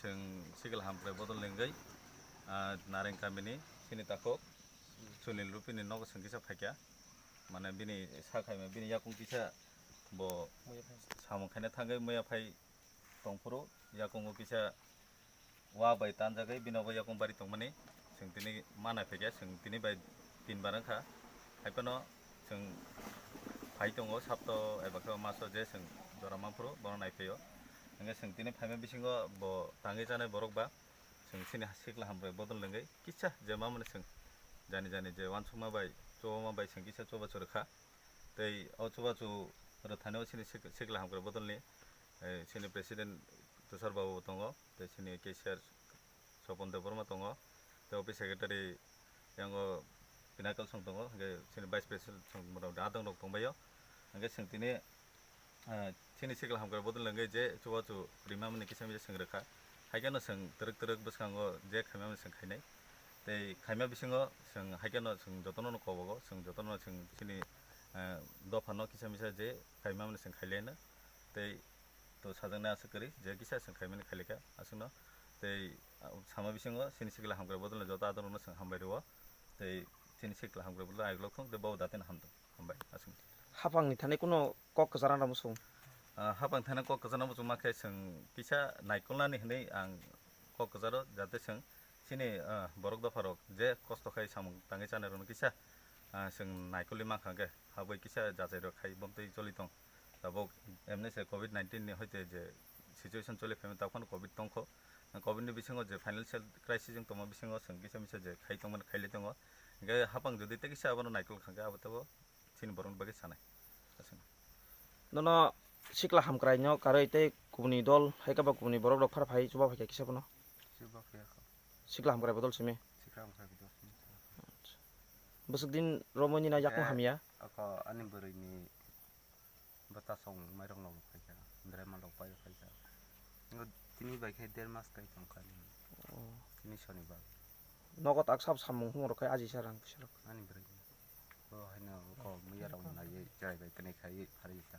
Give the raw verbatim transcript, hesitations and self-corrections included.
Chwng sikla hamkrai bodol lengwi, ah, Nareng kamini sini takhuk Sunil Rupini nogo chwng kisa phaikha. Mane bini sakhaima bini yakung kisa bo samung khaina thangwi muya phai tongphuru, yakungo kisa wa bai tanjagwi binogo yakung bari tongmani chwng tini mana phaikha, chwng tini bai tin bar wngkha. Haiphano chwng phai tongo sapto eba khe maso je chwng jora manphuru bono naiphaio. Hingkhe chwng tini phaima bisingo bo tangwi chanai borok ba chwng chini sikla hambai bodol lengwi kisa je mamani chwng jani jani je wansukma bai chubama bai chwng kisa chubachu rwkha. Tei o chubachu rwthani o chini sik-, sikla hamkrai bodolni, eh, chini president Tushar babu bo tongo, tei chini cashier Sopon Debbarma tongo, tei office secretary yango Pinakal song tongo, hingke chini vice president song motamoti adang rok tongbaio, hingke chwng tini, eh, chini sikla hamkrai bodol hingke je chubachu rimamani kisa misa chwng rwkha, haikhe no chwng twrwk twrwk bwskango je khaimani chwng khainai. Tei khaima bisingo chwng haikhe no chwng jotono no kobogo, chwng jotono chwng chini, eh, dophano kisa misa je khaimani chwng khailaino. Tei to sajaknai aswk kwrwi je kisa chwng khaimani khailaikha aswkno. Tei, ah, sama bisingo chini sikla hamkrai bodolni joto adongrokno chwng hambai rwo. Tei chini sikla hamkrai bodol ayuk lok thung tei bo datino hamthung. Hambai aswkno. Hapangni thani kuno kok kwchar rw muchung? Ah, hapang thani kok kwchar rw muchung ma khe chwng kisa naikolnani hwnwi ang kok kwcharo, jate chwng chini, ah, borok dopharok je kosto khai samung tangwi chanai rokno kisa, ah, chwng naikolwi mankha hwnkhe habwi kisa jachai rok khai bomtwi choli tong. Tabuk emni se covid nineteen ni hoite je situation choli phaimani takhwno covid tongkho. Covid ni bisingo je financial crisis wng tongma bisingo chwng kisa misa je khai tongmani khailai tongo. Hingkhe hapang jodi tei kisa abono naikol kha hwnkhe abo teibo chini borokni bagwi sanai. Aswk. Nono sikla hamkrai no karwi tei kubuni dol hai khe ba kubuni borok rok phar phai chuba phai kha kisa bono. Chuba phai kha. Sikla hamkrai bodol simi. Sikla hamkrai bodol simi. Acha. Bwswk din romwi nini yakung Eh, hamya? Ako ani bwrwi ni bwtasong mairok no phai kha. Drai ma rok pai phai kha. Ngo tini bai khe der mas kai tong kha ni. Oh. Tini sonibar. Nogo tak sab samung humor khai aji sa rang pisa rok. Ani bwrwi ni. Bo haino ko muya rok nai chai bai tini khai phari ta.